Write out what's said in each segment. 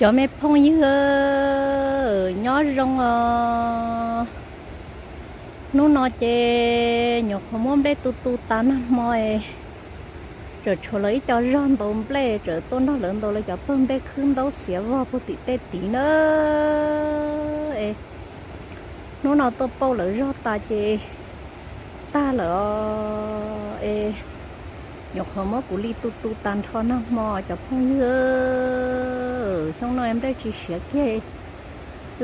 Cov me phooj ywg, nyob zoo os. Hnub no ces nyuam qhuav muab nplej tu tu tas nag hmo, tseem tshuav lawv ib co zog ntaus nplej, tseem tuaj nrog lawv ntaus lawv cov pawg nplej khwb ntaub xiav vog puag tim tej tid na. Es hnub no tuaj pauj lawv zog tas ces tag lawm os. Es nyuam qhuav muab kuv li tu tu tas nrho nag hmo cov phooj ywg. Xyoo no nplej tsis siav kiag,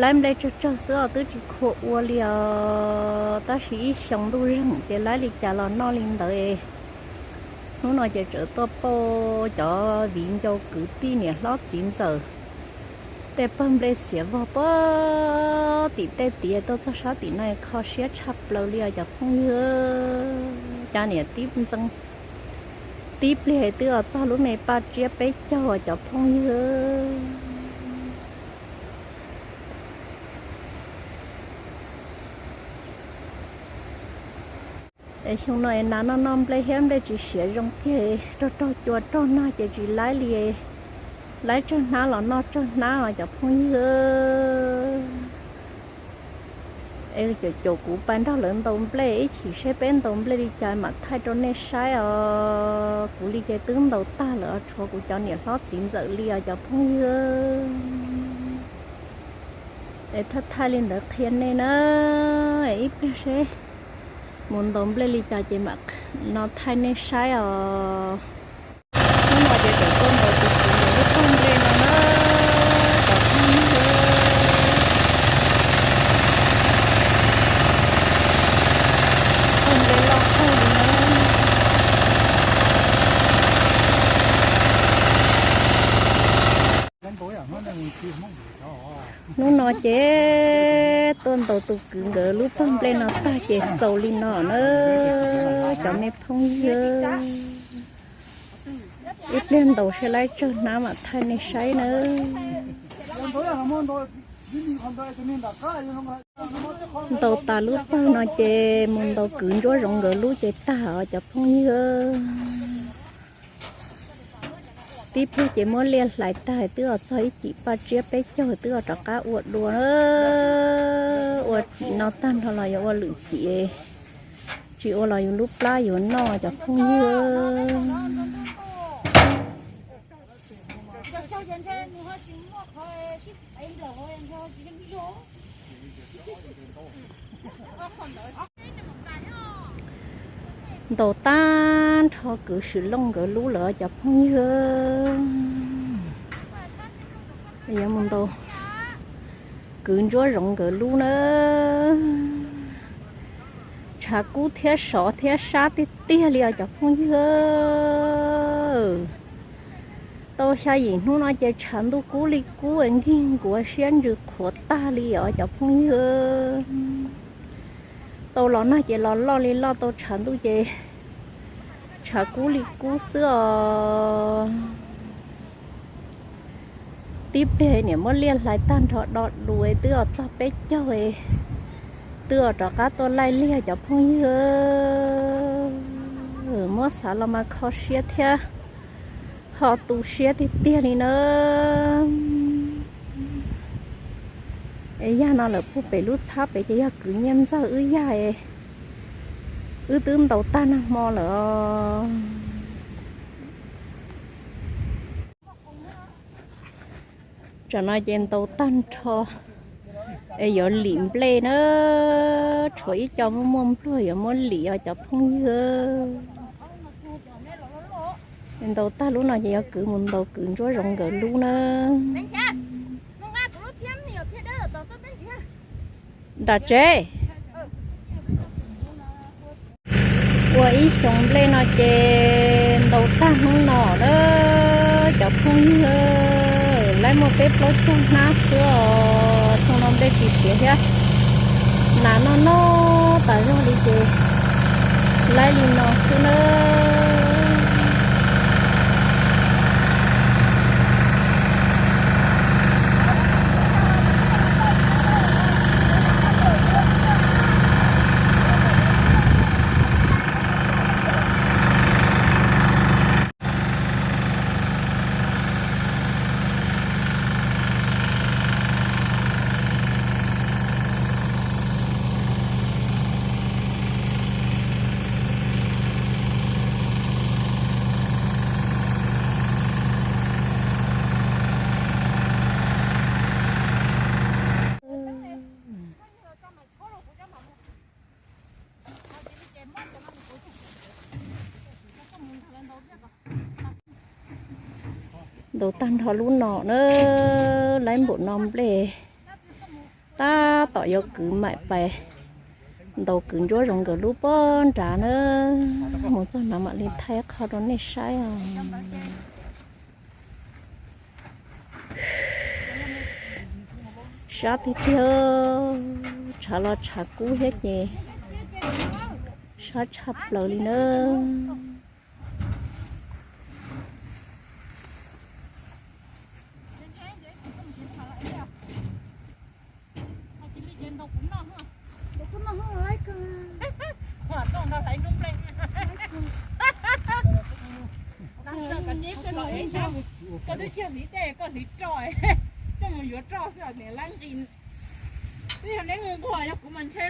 laib nplej tsawg tsawg xwb os, twb tsis khuam ua li os. Tab sis ib xyoo ntuj zeeg ces laib li cas los noj li ntawd. Hnub no ces tseem tuaj pauj cov viv ncaus kwv tij niam hlob txiv ntxawm tej pawg nplej xiav vog puag tim tej tid tuaj txog sab tim no kho siab tshaj plaws li os cov phooj ywg. Cov niam tib ntxeev tib pliag twb los txog lub me paj tsiab peb caug os cov phooj ywg. Es xyoo no es nas noj noj nplej thiab nplej tsis siav zoo kiag, raug raug cua raug nag ces tsis laib li. Laib tsawg hnab los noj tsawg hnab os cov phooj ywg. Es caum caum kuv pais nrog lawv ntaus nplej ib chim seb peb ntaus nplej li cas mam thaij rau nej saib os. Kuv li ces twb ntaus tag lawm, tshuav kuv cov niam hlob txiv ntxawm li os cov phooj ywg. Es thaij thaij li ntawd qhia nej na, ib pliag seb mus ntaus nplej li cas ces mam no thaij nej saib os. Hnub no ces tseem tuaj ntaus tus kwv lub pawg nplej no na, cov phooj ywg. Pawg nplej loj kawg li na. Hnub no ces tuaj ntaus tus kwv nkawd lub pawg nplej no tag ces xaus li no na, cov me phooj ywg. Ib pliag ntaus seb laib tsawg hnab mam thaij nej saib nawb. Ntaus tas lub pawg no ces mus ntaus kwv ntsuab zoov nkawd lub ces tag os cov phooj ywg. Tib pliag ces muab liaj hlais tag twb los txog ib cim paj tsiab peb caug twb los rov qab ua dua. Ua cim no tag nrho los yuav ua lwm cim, tsis ua los yus lub plab yuav noj cov phooj ywg. Ntaus tag nrho kwv Swm Looj nkawd lub lawm cov phooj ywg. Yuav mus ntaus kwv ntsuab zoov nkawd lub na. Tshav kub thiab sov thiab sab tiag tiag li os cov phooj ywg. Tau xya yim hnub no ces tshav ntuj kub li kub es nkig nkuav siab ntsws qhuav tag li os cov phooj ywg. Tau los nag ces los loj li loj, tau tshav ntuj ces tshav kub li kub xwb os. Tib pliag niam muab liaj hlais tag nrho do du twb os txog peb caug, twb os rov qab tuaj laij liaj cov phooj ywg. Muab xav los mas kho siab thiab ho tu siab tiag tiag li na. Es yag no lawm puag pem lub txhab pem ces yog kwv Nyiaj Ntxawg wb yag, wb twb ntaus tag nag hmo lawm os. Tsam no ces ntaus tag nrho es yuav lim nplej na, tshuav ib co muaj muaj npluag yuav muab lim os cov phooj ywg. Ntaus tag lub no ces yuav kwv mus ntaus kwv ntsuab zoov nkawd lub na. Nram tsev. Ua ib xyoos nplej no ces ntaus tag hnub no na cov phooj ywg, laib muaj peb plaub caug hnab xwb os. Xyoo no nplej tsis siav thiab, nas noj noj tas zog li ces laib li no xwb nawb. Ntaus tag nrho lub no na, laib npaum no nplej, tab tom yuav kwv maim pais ntaus kwv ncuab zoov nkawd lub pob nrad na. Mus txog no mam li thaij qho rau nej saib os. Sab tiag tiag, tshav los tshav kub thiab ces sab tshaj plaws li na. Koj twb tsis hliv dej, koj hliv roj, coj mus yuav roj xwb, niam lab nqis. Twb yog neb nquag, yog kuv mas ntshe.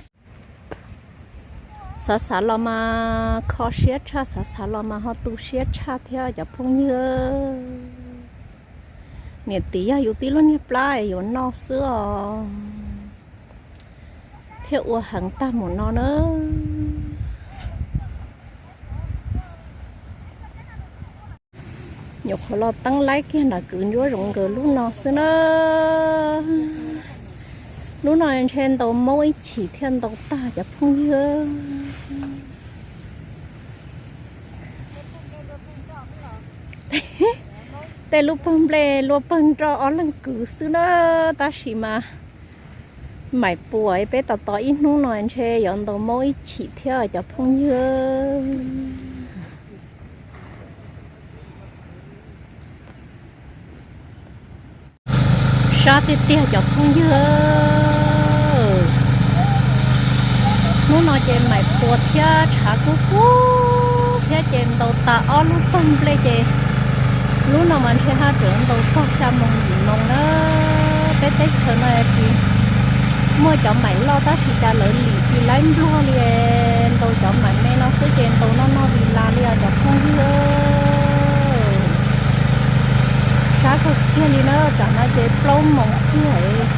Xav xav los mas kho siab tshaj, xav xav los mas ho tu siab tshaj thiab cov phooj ywg. Niam txiv yog yus tib lub niag plab es yuav noj xwb os, thiaj ua heev tag mus no na. Nyuam qhuav los teeb laib kiag nram kwv ncuab zoov nkawd lub no xwb na. Lub no ntshe ntaus maub ib chim thiaj ntaus tag cov phooj ywg. Tej lub pawg nplej luaj pawg nroj ob leeg kwv xwb na, tab sis mas maim puas peb tos tos ib hnub no ntshe yuav ntaus maub ib chim thiab cov phooj ywg. Sab tiag tiag cov phooj ywg. Hnub no ces maim puas thiab tshav kub kub thiab ces ntaus tas ob lub pawg nplej ces lub no mas ntshe haj tseem ntaus txog xya moos yim moos na. Peb teb chaws no tsis muaj cov maim loj tab sis cas lawv lim tsis laib npluag li, ntaus cov maim me no xwb ces ntaus noj noj vis las li os cov phooj ywg. Sab kawg kiag li na, tsam no ces plaub moos kiag.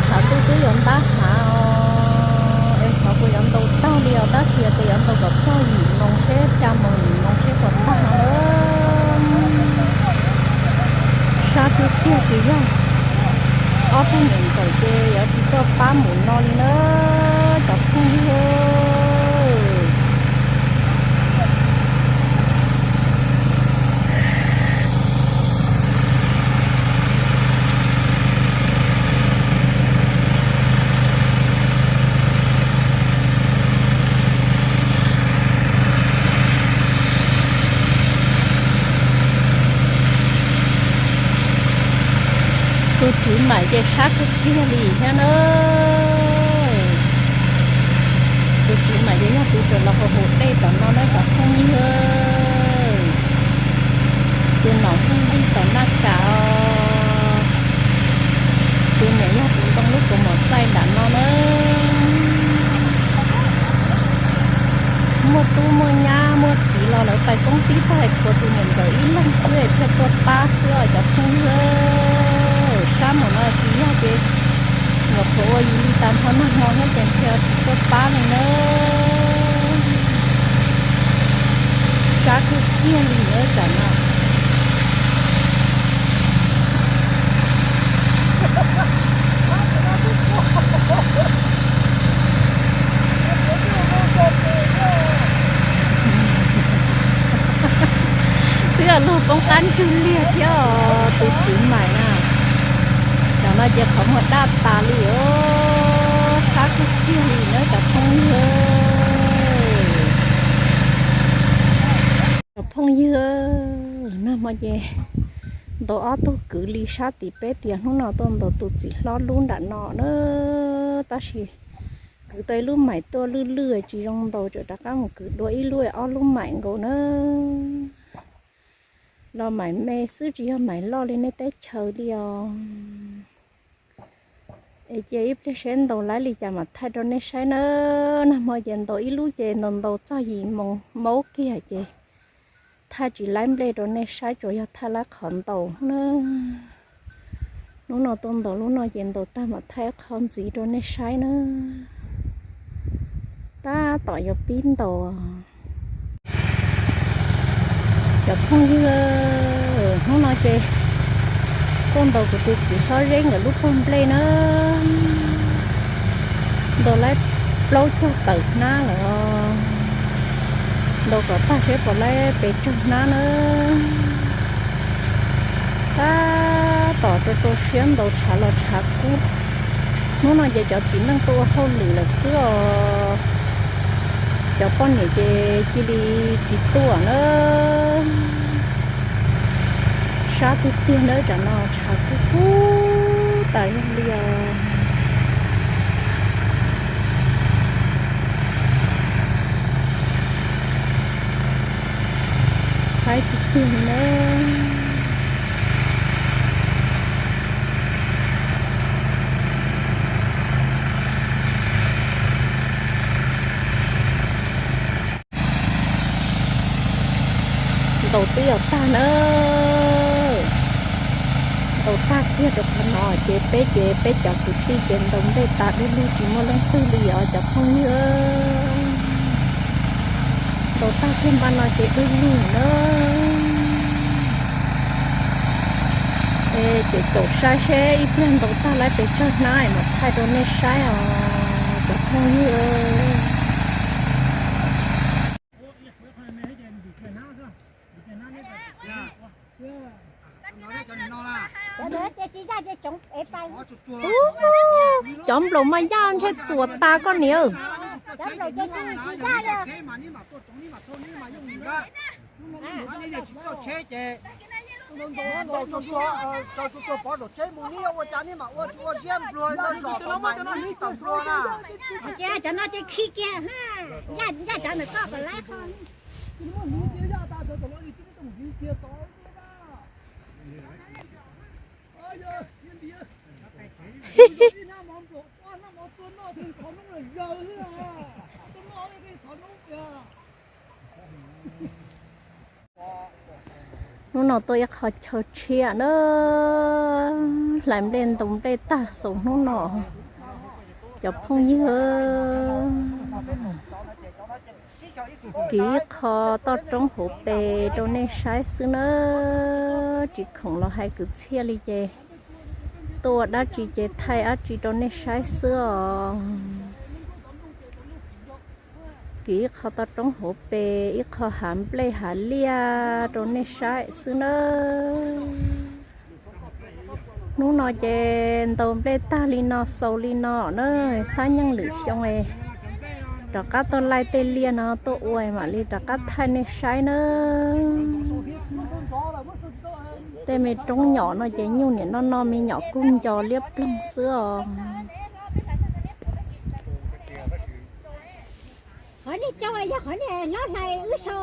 Tshav ntuj twb yuav ntab hav os, es xyov puas yuav ntaus tag li os, tab sis tias yuav ntaus kom txog yim moos seb, xya moos yim moos seb puas tag no. Sab tiag tiag ces yog ob tug niam ntxawm ces yuav tsis tuaj pab mus no li na, cov phooj ywg. Tus tswv maim ces sab kawg kiag li thiab na. Tus tswv maim ces yog tus tseem los haus haus dej tom no na cov phooj ywg. Tus nom hu li tom naj kas os. Tus niam yog tus ntoo lub kaus mom txaij nram no na. Muaj tub muaj nyab muaj txiv los lawv pais poob tib tag, tshuav tus niam ntxawm ib leeg xwb thiaj tuaj pab xwb os cov phooj ywg. Sab mus no tsis yog ces nyuam qhuav ua yus li tas nrho nag hmo thiab ces thiaj tsis tuaj pab li na. Sab kawg kiag li na tam no. Twb yog luag poob qab ntswg liag thiab os tus tswv maim na. Tam no ces qhov muag daj tas li os, sab kawg kiag li na cov phooj ywg. Cov phooj ywg, nag hmo ces ntaus ob tug kwv li sab tim peb tias hnub no tuaj ntaus tus txiv hlob lub nram no na, tab sis kwv tau ib lub maim tuaj lwj lwj tsis zoo ntaus, tseem rov qab mus kwv dua ib lub ob lub maim nkaus na. Los maim me xwb tsis yog maim loj li nej teb chaws li os. Es cia ib pliag seb ntaus laib li cas mam thaij rau nej saib na. Nag hmo ces ntaus ib lub ces ntaus ntaus txog yim moos maub kiag ces thaij tsis laib nplej rau nej saib, tsuas yog thaij laib qhov ntaus na. Lub no tuaj ntaus lub no ces ntaus tag mam thaij qhov ntxiv rau nej saib na. Tab tom yuav pib ntaus. Cov phooj ywg, hnub no ces tuaj ntaus kuv tus txiv hlob Zeb nkawd lub pawg nplej na. Ntaus laib plaub caug tawm hnab lawm os. Ntaus kom tag seb puas laib pes tsawg hnab na. Tab tom rau rau siab ntaus tshav los tshav kub. Hnub no ces cov txiv neej tuaj ua hauj lwm lawm xwb os. Cov poj niam ces cia li tsis tuaj na. Sab tiag tiag na, cov no tshav kub kub tas zog li os. Haib tiag tiag li na. Ntaus twb yog tag na. Ntaus tag kiag rau qhov no ces peb ces peb cov kwv tij ces ntaus nplej tas du lug tsis muaj leej twg li os cov phooj ywg. Ntaus tag kiag npaum no ces du lug na. Es ces caum saib seb ib pliag ntaus tag laib pes tsawg hnab es mam thaij rau nej saib os cov phooj ywg. Cov nplaum maj yaj ntshe txuas tas koj niam. Cov no ces khi kiag, yaj cov ntawm koj kom laib qho. Hnub no tuaj ib qho chaw tshiab na, hlais nplej ntaus nplej tag xaus hnub no. Cov phooj ywg, kiv ib qho toj roob hauv pes rau nej saib xwb na, tsis khoom los hais kwv txhiaj li ces tuaj ua dab tsi ces thaij dab tsi rau nej saib xwb os. Kiv ib qho toj roob hauv pes, ib qho hav nplej hav liaj rau nej saib xwb nawb. Hnub no ces ntaus nplej tag li no xaus li no na, xab nyeej lwm xyoo rov qab tuaj laij tej liaj no tuaj ua mam li rov qab thaij nej saib nawb. Tej me roob nyom no ces nyuj niam noj noj me nyom kub nco liab ploog xwb os. Qhov niag tsau yog qhov niag hlob hlais wb sau,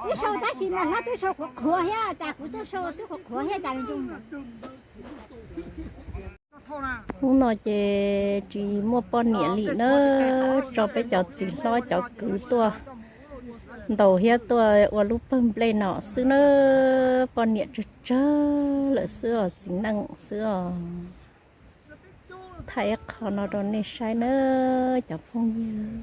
wb sau tab sis mas hlob twb sau qhuav qhuav thiab tas kuv twb sau twb qhuav qhuav thiab tas me ntsis. Hnub no ces tsis muaj poj niam li na, tso peb cov txiv hlob cov kwv tuaj ntaus thiab tuaj ua lub pawg nplej no xwb na. Poj niam tsawg tsawg lawm xwb os, txiv neej xwb os. Thaij ib qho no rau nej saib nawb cov phooj ywg.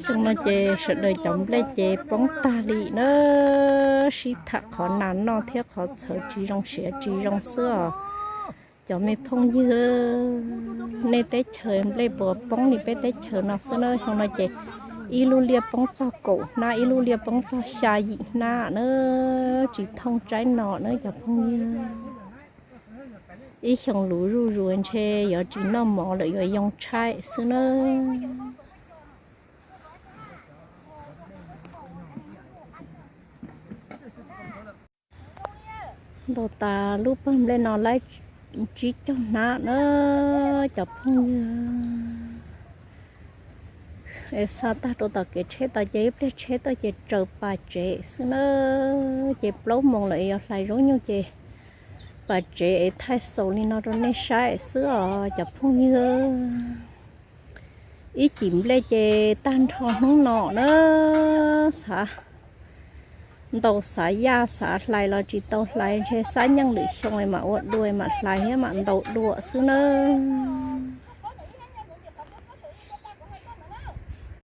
Xyoo no ces sawv daws cov nplej ces poob tag li na, sib tham qhov nas noj thiab qhov txhawv tsis zoo siav tsis zoo xwb os. Cov me phooj ywg, nej teb chaws nplej puas poob li peb teb chaws no xwb na? Xyoo no ces ib lub liaj poob txog kaum hnab, ib lub liaj poob txog xya yim hnab na, tsis thooj tsaib no na cov phooj ywg. Ib xyoo luv zuj zus ntshe yuav tsis noj mov lawm, yuav yoo tshaib xwb na. Ntaus tas lub pawg nplej no laib tsib caug hnab na cov phooj ywg. Es xa tag rau tom kev tsheb tod ces ib pliag tsheb tuaj ces tsaws pas tsev xwb na. Ces plaub moos lawm, yog hlais zaub nyuj ces pas tsev es thaij xaus li no rau nej saib xwb os cov phooj ywg. Ib cim nplej ces tag nrho hnub no na, xav ntaus xav yaj xav hlais los tsis tau hlais, ntshe xab nyeej lwm xyoo mam ua dua mam hlais thiab mam ntaus dua xwb nawb.